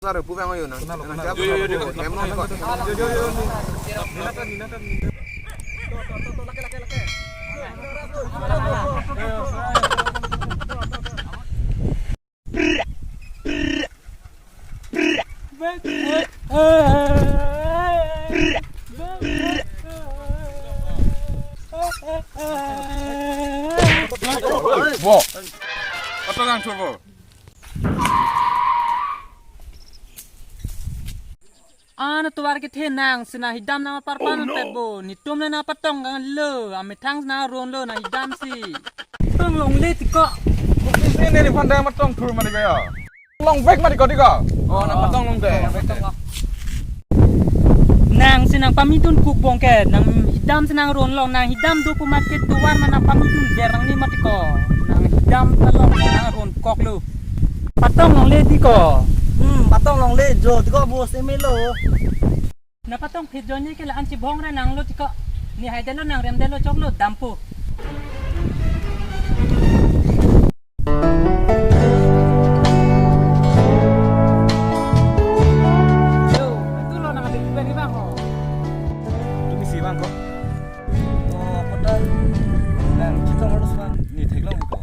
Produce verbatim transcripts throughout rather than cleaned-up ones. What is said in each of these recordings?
Sar, pu bang yo nang. Nang siap. Yo, yo, yo, yo. Em, nang ko. Bo. Ato nang turbo. An tovar kethe nang si nang hidam nang aparpan pet bo. Netum le nang patong kanglo, amethang nang ronlo nang hidam si. Patong longle tiko. Bukti sini ni pandang matong thur mati kaya. Longvek mati ko tiko. Oh, nang patong longvek. Nang si nang pamidun kuk bongket, nang hidam si nang ronlong, nang hidam do pu mat ke tovar ma nang pamidun ber nangji mati ko. Nang hidam ta long nang ronkoklo. Patong longle tiko. Hmm, patong longle jo tiko bos emelo. Nang patong phit jonni ke la-an chibong ra nanglo tiko. Ne haidetlo nang remdetlo choklo dampo. Yo, itulo nang adi kuben ni bang ho. Tumi si bang ko. Oh, kota. Nang chitong harus bang. Ne theklong ko.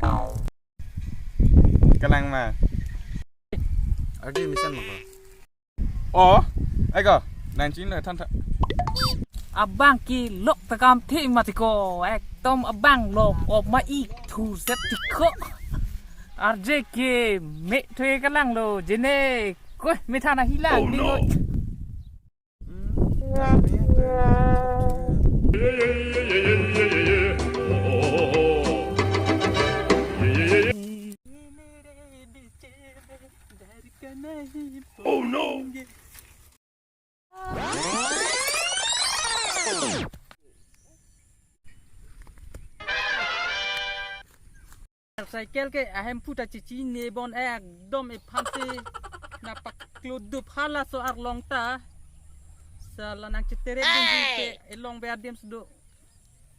Kalang ma. Adi misan ma ko. Oh, eko, nang chin le than tha. Abang ke lok takam the mati ko, ekdom abang lok op ma ik thu set tiko. Arje ke me thue kalang lo, jene, koi me thana hilang. Oh, ni no. Ko. Oh no! Cycle ke ahem puta chichi ne bon ekdom ephan si nang paklo dup halaso arlong ta. Sala nang chetere dun ke elong be adim sudo.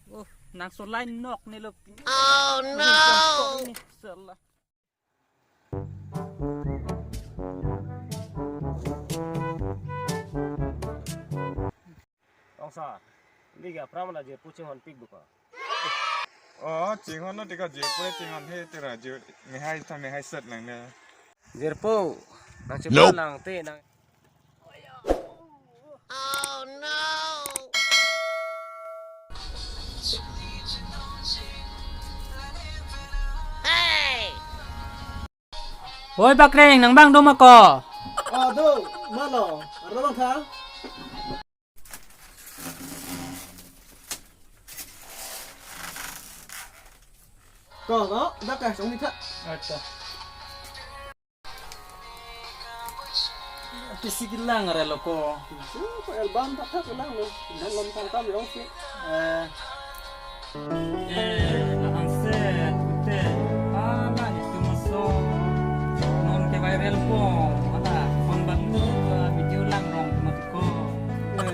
Oh, nang solai nok ne lo. Oh no! Sala. Ongsa, liga pramana je puching hon pik duka. Oh, chinghon no tika je pure chinghon he tira je mehai tha mehai set nang ne. Jirpo, nang Nope. Chepal lang te nang. Oi Bakreng, nang bang doma ko? Oh, do, malo, arlo bang tha? Ko, ko, dak ka, song ni tha. Acha. Pisi kelang arlo ko. Ko album tak tak kelang lo. Dan lom tangkam yong si. Eh. Eh, la-an set, kute. Ala, itu masuk. Non ke viral po. Ala, phone balu, eh, video lang rong mati ko. Eh,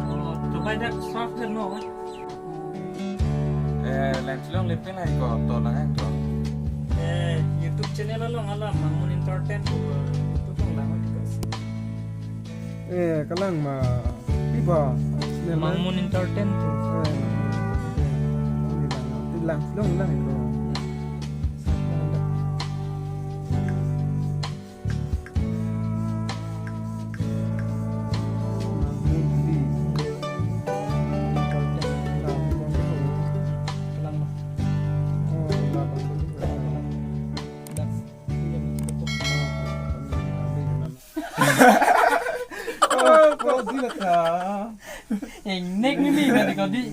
oh, coba dak soft no. Eh, lang chelong lepin hai ko, to lang ang to. Eh, YouTube channel along alam, Mangmun Entertain to, YouTube along lang ang to. Eh, kalang ma, pipa, channel ma? Mangmun Entertain to. Eh, Mangmun Entertain. Lang, lang, lang to. Oh, kau di lah. Yang nek ni ni nanti kau di.